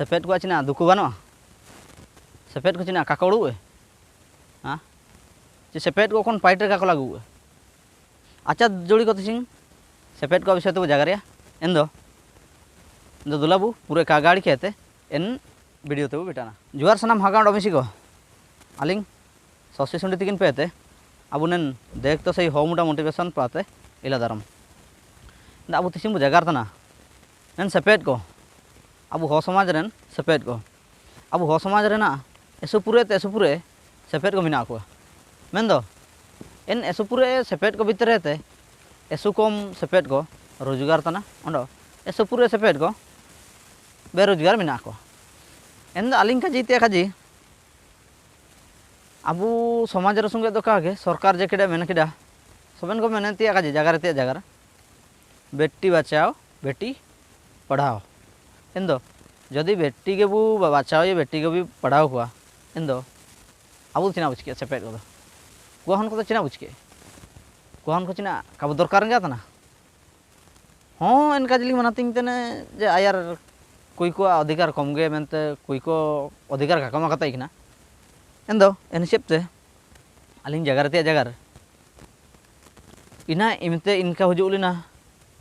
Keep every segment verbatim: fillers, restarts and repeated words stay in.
ᱥᱮᱯᱮᱫ ᱠᱚᱣᱟᱜ ᱪᱮᱫ ᱱᱟ ᱫᱩᱠᱷᱩ ᱵᱟᱹᱱᱩᱜᱼᱟ? ᱥᱮᱯᱮᱫ ᱠᱚ ᱪᱮᱫ ᱱᱟ ᱠᱟᱠᱚᱲᱩᱜ ᱮ? ᱦᱮᱸ? ᱪᱮ ᱥᱮᱯᱮᱫ ᱠᱚ ᱠᱷᱚᱱ ᱯᱟᱭᱤᱴ ᱨᱮ ᱠᱟᱠᱚ ᱞᱟᱜᱩᱜ ᱮ? ᱟᱪᱪᱷᱟ, ᱡᱩᱲᱤ ᱠᱚ ᱛᱤᱥᱤᱝ ᱥᱮᱯᱮᱫ ᱠᱚᱣᱟᱜ ᱵᱤᱥᱚᱭ ᱛᱮᱵᱚ ᱡᱟᱜᱟᱨᱤᱭᱟ᱾ ᱮᱱᱫᱚ, ᱮᱱᱫᱚ ᱫᱩᱞᱟᱵᱩ ᱯᱩᱨᱟᱹ ᱠᱟᱜᱟᱲᱤ ᱠᱷᱮᱛᱮ ᱮᱱ video ᱛᱮᱵᱚ ᱵᱤᱴᱟᱱᱟ᱾ ᱡᱚᱦᱟᱨ ᱥᱟᱱᱟᱢ ᱦᱟᱜᱟᱲ ᱚᱢᱤᱥᱤ ᱠᱚ᱾ ᱟᱹᱞᱤᱧ ᱥᱚᱥᱤ ᱥᱩᱸᱰᱤ ᱛᱤᱠᱤᱱ ᱯᱮ ᱛᱮ ᱟᱵᱚ ᱱᱮᱱ ᱫᱮᱠ ᱛᱚ ᱥᱮᱭ ᱦᱚ ᱢᱩᱴᱟ motivation ᱯᱟᱛᱮ ᱤᱞᱟ ᱫᱟᱨᱟᱢ᱾ ᱫᱟ ᱟᱵᱚ ᱛᱤᱥᱤᱝ ᱵᱚ ᱡᱟᱜᱟᱨ ᱛᱟᱱᱟ᱾ ᱱᱮᱱ ᱥᱮᱯᱮᱫ ᱠᱚ, ᱟᱵᱚ ᱦᱚ ᱥᱚᱢᱟᱡᱽ ᱨᱮᱱ ᱥᱮᱯᱮᱫ ᱠᱚ, ᱟᱵᱚ ᱦᱚ ᱥᱚᱢᱟᱡᱽ ᱨᱮᱱᱟᱜ ᱮᱥᱩ ᱯᱩᱨᱟᱹ ᱛᱮ ᱮᱥᱩ ᱯᱩᱨᱟᱹ ᱥᱮᱯᱮᱫ ᱠᱚ ᱢᱮᱱᱟᱜ ᱠᱚᱣᱟ᱾ ᱢᱮᱱᱫᱚ ᱮᱱ ᱮᱥᱩ ᱯᱩᱨᱟᱹ ᱥᱮᱯᱮᱫ ᱠᱚ ᱵᱷᱤᱛᱨᱤ ᱛᱮ ᱮᱥᱩ ᱠᱚᱢ ᱥᱮᱯᱮᱫ ᱠᱚ ᱨᱳᱡᱽᱜᱟᱨ ᱛᱟᱱᱟ, ᱚᱸᱰᱮ ᱮᱥᱩ ᱯᱩᱨᱟᱹ ᱥᱮᱯᱮᱫ ᱠᱚ ᱵᱮᱨᱳᱡᱽᱜᱟᱨ ᱢᱮᱱᱟᱜ ᱠᱚᱣᱟ᱾ ᱮᱱᱫᱚ ᱟᱹᱞᱤᱧ ᱠᱟᱡᱤ ᱛᱮ ᱠᱟᱡᱤ ᱟᱵᱚ ᱥᱚᱢᱟᱡᱽ ᱨᱮ ᱥᱚᱸᱜᱮ ᱫᱚ ᱠᱟᱜᱮ ᱥᱚᱨᱠᱟᱨ ᱡᱮ ᱠᱮᱰᱮ ᱢᱮᱱ ᱠᱮᱰᱟ, ᱥᱚᱵᱮᱱ ᱠᱚ ᱢᱮᱱ ᱛᱮᱭᱟᱜ ᱠᱟᱡᱮ ᱡᱟᱜᱟ ᱨᱮ ᱛᱮᱭᱟᱜ ᱡᱟᱜᱟ ᱨᱮ, ᱵᱮᱴᱤ ᱵᱟᱪᱟᱣ ᱵᱮᱴᱤ ᱯᱟᱲᱦᱟᱣ᱾ ᱮᱱᱫᱚ ᱡᱚᱫᱤ ᱵᱮᱴᱤ ᱜᱮᱵᱚ ᱵᱟ-, ᱵᱟᱪᱟᱣ ᱭᱟ, ᱵᱮᱴᱤ ᱜᱮᱵᱚ ᱯᱟᱲᱦᱟᱣ ᱠᱚᱣᱟ, ᱮᱱᱫᱚ ᱟᱵᱚ ᱫᱚ ᱪᱮᱫ ᱵᱚ ᱪᱤᱠᱟᱹᱭᱟ? ᱥᱮᱯᱮᱫ ᱠᱚᱫᱚ ᱠᱚᱲᱟ ᱦᱚᱱ ᱠᱚᱫᱚ ᱪᱮᱫ ᱵᱚ ᱪᱤᱠᱟᱹᱭᱟ? ᱠᱚᱲᱟ ᱦᱚᱱ ᱠᱚ ᱪᱮᱫ ᱠᱟᱵᱚ ᱫᱚᱨᱠᱟᱨ ᱜᱮ ᱛᱟᱦᱮᱱᱟ? ᱦᱚᱸ, ᱮᱱᱠᱟ ᱡᱤᱞᱤᱧ ᱢᱟᱱᱟᱛᱤᱧ ᱛᱮᱱᱮ ᱡᱮ ᱟᱭᱟᱨ ᱠᱩᱲᱤ ᱠᱚᱣᱟᱜ ᱚᱫᱷᱤᱠᱟᱨ ᱠᱚᱢ ᱜᱮ ᱢᱮᱱᱛᱮ ᱠᱩᱲᱤ ᱠᱚ ᱚᱫᱷᱤᱠᱟᱨ ᱠᱟᱠᱚ ᱮᱢᱟ ᱠᱟᱛᱟᱭ ᱠᱟᱱᱟ᱾ ᱮᱱᱫᱚ ᱮᱱ ᱦᱤᱥᱟᱹᱵ ᱛᱮ ᱟᱹᱞᱤᱧ ᱡᱟᱭᱜᱟ ᱨᱮ ᱛᱮᱭᱟᱜ ᱡᱟᱭᱜᱟ ᱨᱮ ᱤᱱᱟ ᱮᱢᱛᱮ ᱤᱱᱠᱟ ᱦᱤᱡᱩᱜ ᱞᱮᱱᱟ,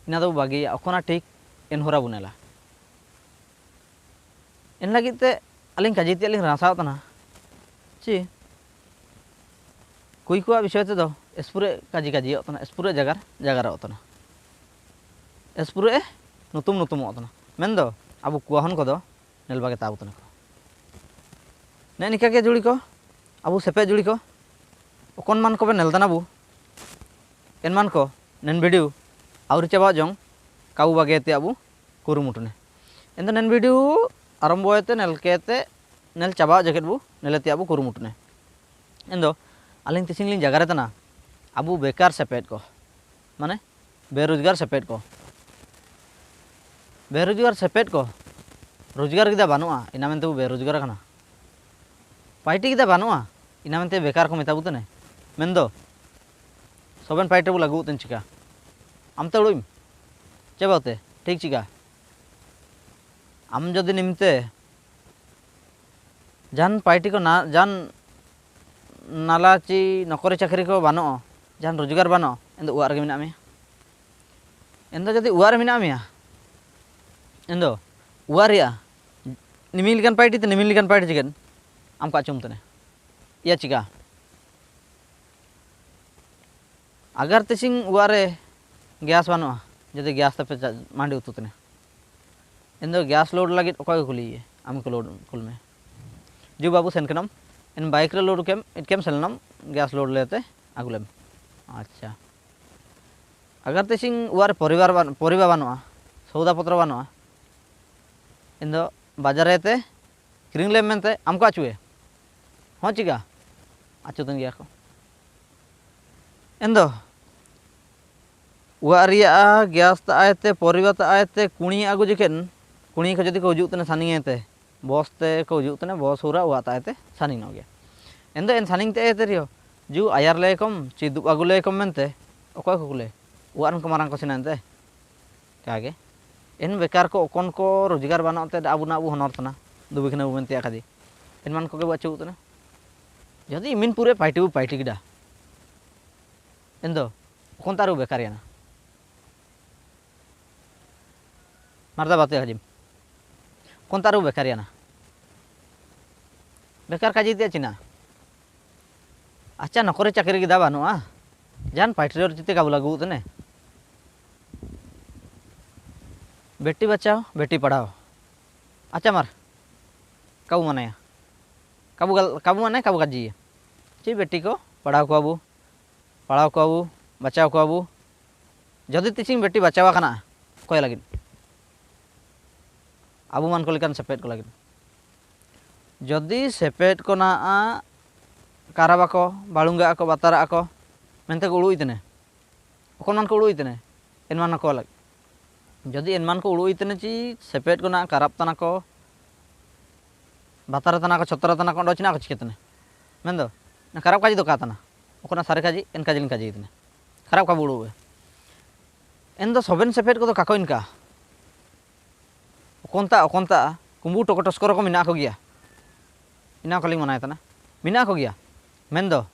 ᱤᱱᱟ ᱫᱚ ᱵᱟᱹᱜᱤᱭᱟ, ᱚᱠᱷᱚᱱᱟ ᱴᱷᱤᱠ ᱮᱱ ᱦᱚᱨᱟ ᱵᱚᱱᱮᱞᱟ᱾ ᱮᱱ ᱞᱟᱹᱜᱤᱫ ᱛᱮ ᱟᱹᱞᱤᱧ ᱠᱟᱡᱮ ᱛᱮᱭᱟᱜ ᱞᱤᱧ ᱨᱟᱥᱟᱣ ᱛᱟᱦᱮᱱᱟ᱾ ᱪᱮ ᱠᱩᱲᱤ ᱠᱚᱣᱟᱜ ᱵᱤᱥᱚᱭ ᱛᱮᱫᱚ ᱮᱥᱯᱩᱨᱮ ᱠᱟᱡᱮ ᱠᱟᱡᱮᱭᱚᱜ ᱛᱟᱦᱮᱱᱟ, ᱮᱥᱯᱩᱨᱮ ᱡᱟᱜᱟᱨ ᱡᱟᱜᱟᱨᱚᱜ ᱛᱟᱦᱮᱱᱟ, ᱮᱥᱯᱩᱨᱮ ᱱᱩᱛᱩᱢ ᱱᱩᱛᱩᱢᱚᱜ ᱛᱟᱦᱮᱱᱟ᱾ ᱢᱮᱱᱫᱚ ᱟᱵᱚ ᱠᱚᱲᱟ ᱦᱚᱱ ᱠᱚᱫᱚ ᱱᱮᱞ ᱵᱟᱜᱮ ᱛᱟᱵᱚ ᱛᱟᱦᱮᱱᱟ ᱠᱚ᱾ ᱱᱮᱜᱼᱮ ᱱᱤᱠᱟ ᱜᱮ ᱡᱩᱲᱤ ᱠᱚ, ᱟᱵᱚ ᱥᱮᱯᱮᱫ ᱡᱩᱲᱤ ᱠᱚ, ᱚᱠᱚᱱ ᱢᱟᱱ ᱠᱚᱵᱮ ᱱᱮᱞ ᱛᱟᱦᱮᱱᱟ ᱵᱚ, ᱮᱱ ᱢᱟᱱ ᱠᱚ ᱱᱮᱱ video ᱟᱹᱣᱨᱤ ᱪᱟᱵᱟ ᱡᱚᱝ ᱠᱟᱵᱚ ᱵᱟᱜᱮ ᱛᱮᱭᱟᱜ ᱵᱚ ᱠᱩᱨᱩᱢᱩᱴᱩ ᱱᱮ᱾ ᱮᱱᱫᱚ ᱱᱮᱱ video ᱟᱨᱟᱢᱵᱚ ᱮᱛᱮ ᱱᱮᱞ ᱠᱮᱛᱮ ᱱᱮᱞ ᱪᱟᱵᱟ ᱡᱟᱠᱮᱛ ᱵᱚ ᱱᱮᱞᱮ ᱛᱮᱭᱟᱜ ᱵᱚ ᱠᱩᱨᱩᱢᱩᱴᱩ ᱱᱮ᱾ ᱮᱱᱫᱚ ᱟᱹᱞᱤᱧ ᱛᱤᱥᱤᱝ ᱞᱤᱧ ᱡᱟᱜᱟᱨᱮ ᱛᱟᱦᱮᱱᱟ, ᱟᱵᱚ ᱵᱮᱠᱟᱨ ᱥᱮᱯᱮᱫ ᱠᱚ, ᱢᱟᱱᱮ ᱵᱮᱨᱳᱡᱽᱜᱟᱨ ᱥᱮᱯᱮᱫ ᱠᱚ, ᱵᱮᱨᱳᱡᱽᱜᱟᱨ ᱥᱮᱯᱮᱫ ᱠᱚ, ᱨᱳᱡᱽᱜᱟᱨ ᱜᱤᱫᱟ ᱵᱟᱹᱱᱩᱜᱼᱟ, ᱤᱱᱟ ᱢᱮᱱᱛᱮ ᱵᱚ ᱵᱮᱨᱳᱡᱽᱜᱟᱨ ᱠᱟᱱᱟ᱾ ᱯᱟᱭᱴᱤ ᱜᱤᱫᱟ ᱵᱟᱹᱱᱩᱜᱼᱟ, ᱤᱱᱟ ᱢᱮᱱᱛᱮ ᱵᱮᱠᱟᱨ ᱠᱚ ᱢᱮᱛᱟ ᱵᱚ ᱛᱟᱦᱮᱱᱟ᱾ ᱢᱮᱱᱫᱚ ᱥᱚᱵᱮᱱ ᱯᱟᱭᱴᱤ ᱵᱚ ᱞᱟᱹᱜᱩ ᱛᱮᱱ ᱪᱤᱠᱟ? ᱟᱢᱛᱮ ᱩᱲᱩᱡ ᱢᱮ᱾ ᱪᱮ ᱵᱟᱝᱛᱮ? ᱴᱷᱤᱠ ᱪᱤᱠᱟ? Am jodi nimte, jan party ko na, jan nala chi nokori chakri ko bano'o, jan rojgar bano'o, endo uwa'are ge mina mia. Endo jodi uwa'are mina mia, endo uwa'are a, nimin likan party te, nimin likan party chiken, am ka achum tene. Iya chika. Agar tising uwa'are gas bano'a, jodi gas te pe cha-, mandi utu tene. Endo gas load lagid okoi kuli iye, ami ko load kulme. Ju babu sen kenam, en bike re load kem, it kem selnam, gas load lete, agulem. Acha. Agar tising uwa'are poribar ban-, poriba bano'a, souda potro bano'a. Endo bajar ete, kiring lem mente, am ko achue. Ho chika. Achu tun gia ko. Endo. Uwa'are a, gas ta aite, poriba ta aite, kuni agu jiken. Kuni ko jodi ko uju tene saning ete. Bos te ko uju tene, bos hura uwa ta aite, saning no gia. Endo en saning te ete rio. Ju ayar le kom, chi du agu le kom mente. Okoi ko kule. Uwa'an ko marang ko sina ente. Kage. En bekar ko okon ko rojgar bano'o te da abu na abu honor tana. Dubi kena abu menti akadi. En man ko ge bachu tana. Jodi imin pure paiti bu paiti gida. Endo. Okon taru bekar yana. Marda batu ya hajim. Okon taru bekar yana. Bekar kaji tia china. Acha, nokori chakri gida bano'a. Jan paitri or chite kabu lagu tene. Beti bachao, beti padhao. Acha mar. Kabu manaya. Kabu gal, kabu manaya, kabu kaji. Chi beti ko padhao ko abu. Padhao ko abu, bachao ko abu. Jodi tising beti bachao kana, okoi lagin. Abu man ko likan sepet ko lagin. Jodi sepet ko na a karaba ko, balunga ko, batara ko, mente ko ulu itene. Okon man ko ulu itene. En man ko lag. Jodi en man ko ulu itene chi, sepet ko na karab tana ko, batara tana ko, chotora tana ko, do china ko chiketene. Mendo, na karab kaji do katana. Okon na sare kaji, en kaji lin kaji itene. Karab kabu ulu. Endo soben sepet ko do kako inka. Okonta, okonta, kumbu toko toskoro ko mina ko gia. Ina kaliñ manai tana. Mina ko gia. Mendo.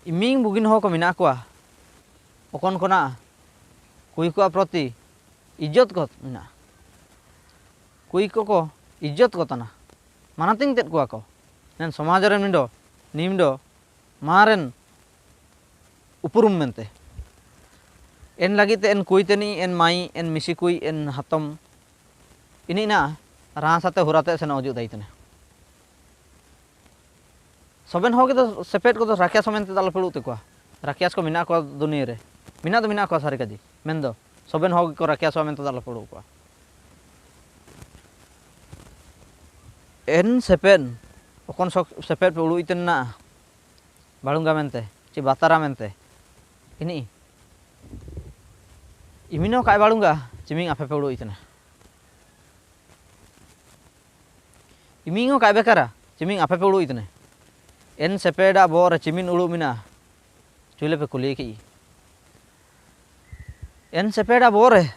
Iming bugin ho ko mina kua. Okon kona. Kui kua proti. Ijot ko mina. Kui ko ko. Ijot ko tana. Manating tet kua ko. Nen somajore mindo. Nindo. Maren upurum mente. En lagi te en kui teni, en mai, en misi kui, en hatom. Ini na, rasa te hura te seno oju dai tene. Soben ho gitu sepet ko to rakias ho mente dal pelu te kua. Rakias ko mina kua dunire. Mina to mina kua sari kaji. Mendo. Soben ho ko rakias ho mente dal pelu kua. En sepen. Okon sok sepet pe ulu iten na. Balunga mente, chi batara mente. Ini. Imino kai balunga, chiming ape pe ulu itene. Imingo kai bekara, chiming ape pe ulu itene. En sepeda bore chimin ulu mina. Chule pe kuli ki. En sepeda bore.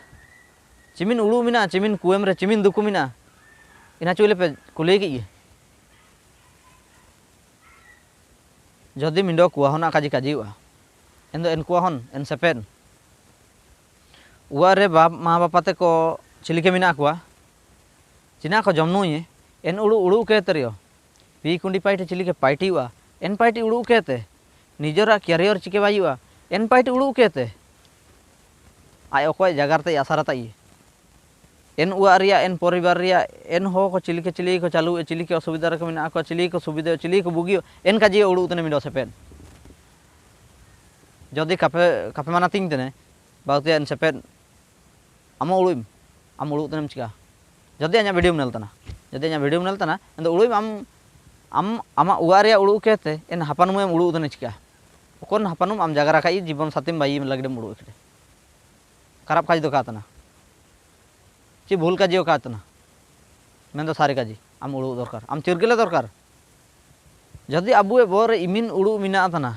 Chimin ulu mina, chimin kuem re, chimin duku mina. Ina chule pe kuli ki. Jodi mindo kuahon a kaji kaji ua. Endo en kuahon, en sepen. Ua re bab, ma bapa te ko chilike mina kua. China ko jomnu ye, en ulu ulu ke terio. Pi kundi paite chilike paiti ua, en paiti ulu ke te. Nijora kiarior chike bai ua, en paiti ulu ke te. Ai okoi jagar te asara ta ye. En ua ria, en poribar ria, en ho ko chilike chilike ko chalu, e chilike osubida re ko mina ko, chilike subida, chilike bugio, en kaji ulu tene mindo sepen. Jodi kape, kape mana ting tene, bautia en sepen, amo uluim, am ulu tene chika. Jodi anya video menel tana, jodi anya video menel tana, endo uluim am, am, ama ua ria ulu ke te, en hapanum em ulu tene chika. Okon hapanum am jagar akai jibon satim bai lagi dem ulu ke te. Karap kaji do katana. Chi bhul kaji o katana. Mendo sari kaji. Am ulu dorkar. Am chirgele dorkar. Jodi abu e bore imin ulu mina tana.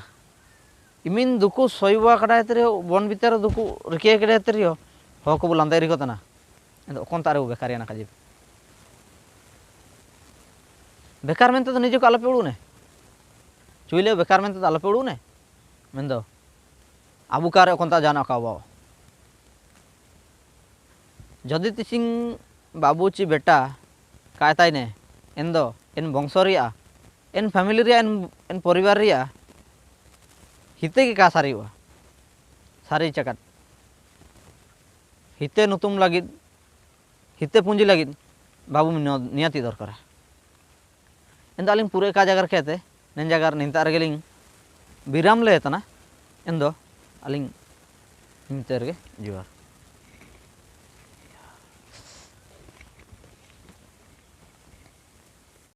Imin duku soiwa kada eterio, bon bitero duku rike kada eterio. Hoko bulan deri ko tana. ᱮᱱᱫᱚ ᱚᱠᱚᱱᱛᱟ ᱨᱮ ᱵᱮᱠᱟᱨ ᱭᱟᱱᱟ ᱠᱟᱡᱤ᱾ ᱵᱮᱠᱟᱨ ᱢᱮᱱᱛᱮ ᱫᱚ ᱱᱤᱡᱮ ᱠᱚ ᱟᱞᱚᱯᱮ ᱩᱲᱩᱜ ᱱᱮ᱾ ᱪᱩᱭᱞᱮ ᱵᱮᱠᱟᱨ ᱢᱮᱱᱛᱮ ᱫᱚ ᱟᱞᱚᱯᱮ ᱩᱲᱩᱜ ᱱᱮ᱾ ᱢᱮᱱᱫᱚ ᱟᱵᱚ ᱠᱟᱨᱮ ᱚᱠᱚᱱᱛᱟ ᱡᱟᱱᱟ ᱠᱟᱣᱟ᱾ ᱡᱚᱫᱤ ᱛᱤᱥᱤᱝ ᱵᱟᱹᱵᱩ ᱪᱤ ᱵᱮᱴᱟ ᱠᱟᱭᱛᱟᱭ ᱱᱮ, ᱮᱱᱫᱚ ᱮᱱ ᱵᱚᱝᱥᱚ ᱨᱮᱭᱟᱜ, ᱮᱱ family ᱨᱮᱭᱟᱜ, ᱮᱱ, ᱮᱱ ᱯᱚᱨᱤᱵᱟᱨ ᱨᱮᱭᱟᱜ ᱦᱤᱛᱮ ᱜᱮ ᱠᱟ ᱥᱟᱨᱤᱣᱟ᱾ ᱥᱟᱨᱤ ᱪᱟᱠᱟᱛ᱾ ᱦᱤᱛᱮ ᱱᱩᱛᱩᱢ ᱞᱟᱹᱜᱤᱫ, ᱦᱤᱛᱮ ᱯᱩᱸᱡᱤ ᱞᱟᱹᱜᱤᱫ ᱵᱟᱹᱵᱩ ᱱᱤᱭᱟᱹᱛᱤ ᱫᱚᱨᱠᱟᱨᱟ᱾ ᱮᱱᱫᱚ ᱟᱹᱞᱤᱧ ᱯᱩᱨᱟᱹ ᱮᱠᱟ ᱡᱟᱭᱜᱟ ᱨᱮ ᱠᱷᱮᱛᱮ, ᱱᱮᱱ ᱡᱟᱭᱜᱟ ᱨᱮ ᱱᱤᱱᱛᱟᱜ ᱨᱮᱜᱮ ᱞᱤᱧ ᱵᱤᱨᱟᱢ ᱞᱮ ᱛᱟᱦᱮᱱᱟ᱾ ᱮᱱᱫᱚ ᱟᱹᱞᱤᱧ ᱱᱤᱱᱛᱟᱜ ᱨᱮᱜᱮ ᱡᱚᱦᱟᱨ᱾